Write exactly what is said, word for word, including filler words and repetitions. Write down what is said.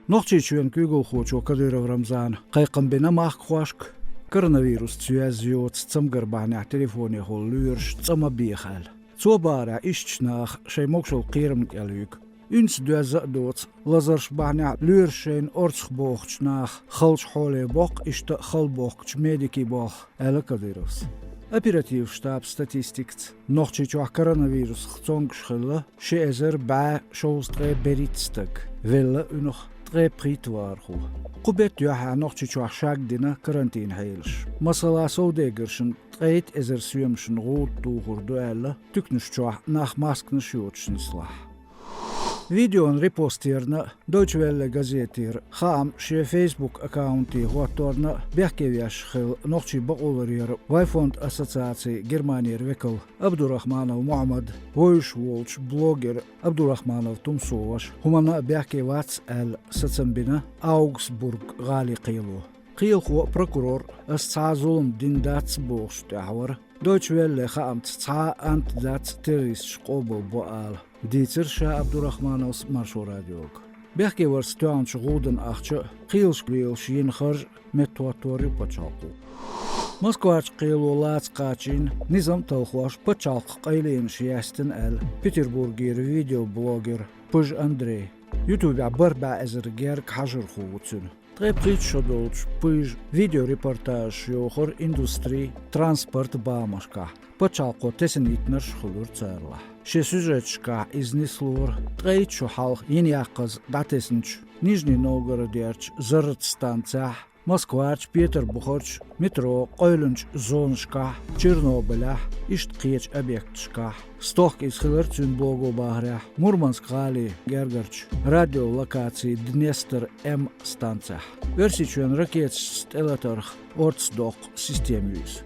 Нохчийчоьнан куьйгалхочо Кадыров Рамзана кхайкхам бина махкахошка, коронавирусца йоьзна йоцу цамгар бахьанехь телефонехула лоьраш цӀа ма беха аьлла. Цо бахарехь, ишттачу наха шайн могушалла кхерамна кӀел юьгу. Уьнца доьзна а доцу, лазарш бахьанехь лоьраш шайна орцах бохучу наха халчу хьоле боккху, иштта а хала бохкучу медикийн болх, аьлла Кадыровс. Оперативан штабан статистикаца, Нохчийчохь коронавирусах цомгуш хилла ши эзар бӀе шовзткъе берхӀитта стаг, велла уьнах ткъе пхийтта вахархо. Кху беттан юьххьехь Нохчийчохь шагдина карантинан хьелаш. Масала, совдегаршна ткъе итт эзар соьмашна гӀуда тухур ду аьлла, туьканаш чохь нах масканаш йоцуш нислахь. Видеон репост ярна а, Deutsche Welle газетера хаам шен Facebook аккаунте хӀотторна а бехке веш хилла нохчийн бакъоларъяран Вайфонд ассоциацин Германера векал Абдурахманов Мухьаммад, вевзаш волчу блогер Абдурахманов Тумсо ваша хӀуманна а бехке вац аьлла сацам бина Аугсбург гӀалин кхело. Кхелахо а, прокурор а ас цхьа а зулам дина дац бохучу тӀехь вара. Deutsche Welle хаамца, цхьа а ант дац террористаш къобалбо ала, дийцира ша Абдурахмановс Маршо радиога. Бехке варца тоьхначу гӀуданан ахча а, кхелашка лелаш йина харж а меттахӀоттор ю пачхьалкхо. Москварчу кхело лаца кхачийна, низам а талхош, пачхьалкхан къайленаш яьстина аьлла, Петербургера видеоблогер Пыж Андрей. Ютубехь бархӀ бӀе эзар герга хьажархо ву цуьнан. Ткъе пхийтта шо долчу Пыжа видеорепортажаш йохура индустри, транспорт бахамашкахь, пачхьалкхо тесна йитинарш а хуьлура царалахь. Шен сюжеташкахь иза нислора ткъе итт шо хьалха йина яккхаза дӀатесначу Нижний Новгородерчу зарратан станцехь, Москварчу, Петарбухарчу метро къевлинчу зонашкахь, Чернобылехь, иштта кхечу объекташкахь. Стохка иза хилира цуьнан блого бахарехь, Мурманск гӀалин гергарчу радиолокаци Днестр М станцехь. Оьрсийчоьнан ракеташца тӀелатарх орца доккху система ю иза.